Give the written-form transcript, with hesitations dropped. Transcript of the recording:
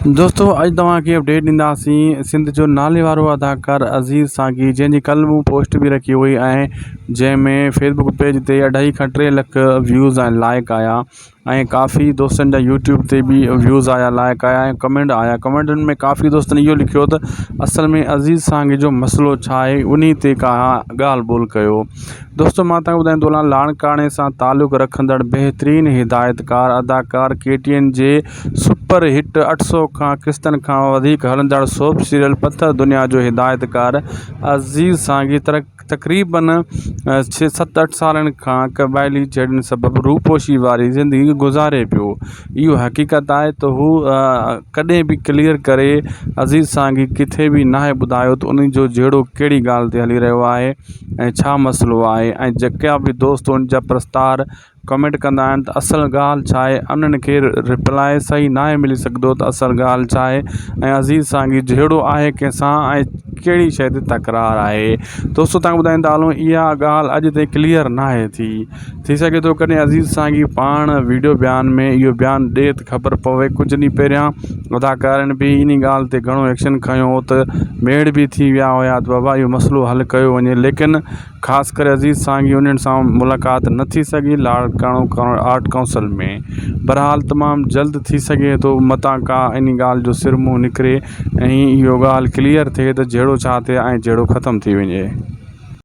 دوستو اڄ توهان کي اپڊيٽ ڏينداسين سنڌ جو نالي وارو اداڪار عزيز سانگي جنهن جي ڪل مون پوسٽ به رکي هئي ۽ جنهن ۾ فيسبڪ پيج تي اڍائي کان ٽي لک ويوز ۽ لائڪ آيا ۽ ڪافي دوستن جا يوٽيوب تي به ويوز آيا لائڪ آيا ۽ ڪمينٽ آيا ڪمينٽن ۾ ڪافي دوستن اهو لکيو ته اصل ۾ عزيز سانگي جو مسئلو ڇا آهي انهي تي ڪا ڳالهه ٻولهه ڪيو دوستو مان توهان کي ٻڌائيندو هلان لاڙڪاڻي سان تعلق رکندڙ بهترين هدايتڪار اداڪار ڪي ٽي اين جي سپر هٽ 800 کان قسطن کان وڌيڪ هلندڙ سوپ سيريل پٿر دنيا جو هدايتڪار عزيز سانگي تقريبن ڇهه ست اٺ سالن کان قبائلي جهيڙن سبب روپوشي واري زندگي گذاري پيو. اهو حقيقت آهي ته هو ڪڏهن به ڪليئر ڪري عزيز سانگي ڪٿي به ناهي ٻڌايو ته ان جو جهيڙو ڪهڙي ڳالهه تي هلي رهيو آهي ۽ ڇا مسئلو آهي ۽ جيڪا به دوست ان جا پرستار ڪمينٽ ڪندا آهن ته اصل ڳالهه ڇا آهي انهن کي رپلائي صحيح ناهي ملي سگهندو ته اصل ڳالهه ڇا آهي ۽ عزيز سانگي جهيڙو آهي ڪنهن سان ۽ ڪهڙي شيء تي تڪرار آهي دوستو تهان کي ٻڌائيندا هلون اها ڳالهه اڄ تائين ڪليئر ناهي ٿي ٿي سگهي ٿو ڪڏهن عزيز سانگي پاڻ ويڊيو بيان ۾ اهو بيان ڏي ته خبر پوي ڪجهه ڏينهن پهريان اداڪارن به ان ڳالهه تي گهڻو ايڪشن کنيو هو ته ميڙ به ٿي ويا هيا ته بابا اهو مسئلو حل ڪيو وڃي ليڪن خاص ڪري عزيز سانگي انهن سان ملاقات نه ٿي سگهي لاڙڪاڻو آرٽ ڪائونسل ۾ بھرحال تمام جلد ٿي سگهي ٿو متان ڪا ان ڳالهه جو سر منهن نڪري ۽ اهو ڳالهه ڪليئر ٿئي ته جهيڙو ڇا تي آهي ۽ جهيڙو ختم ٿي وڃي.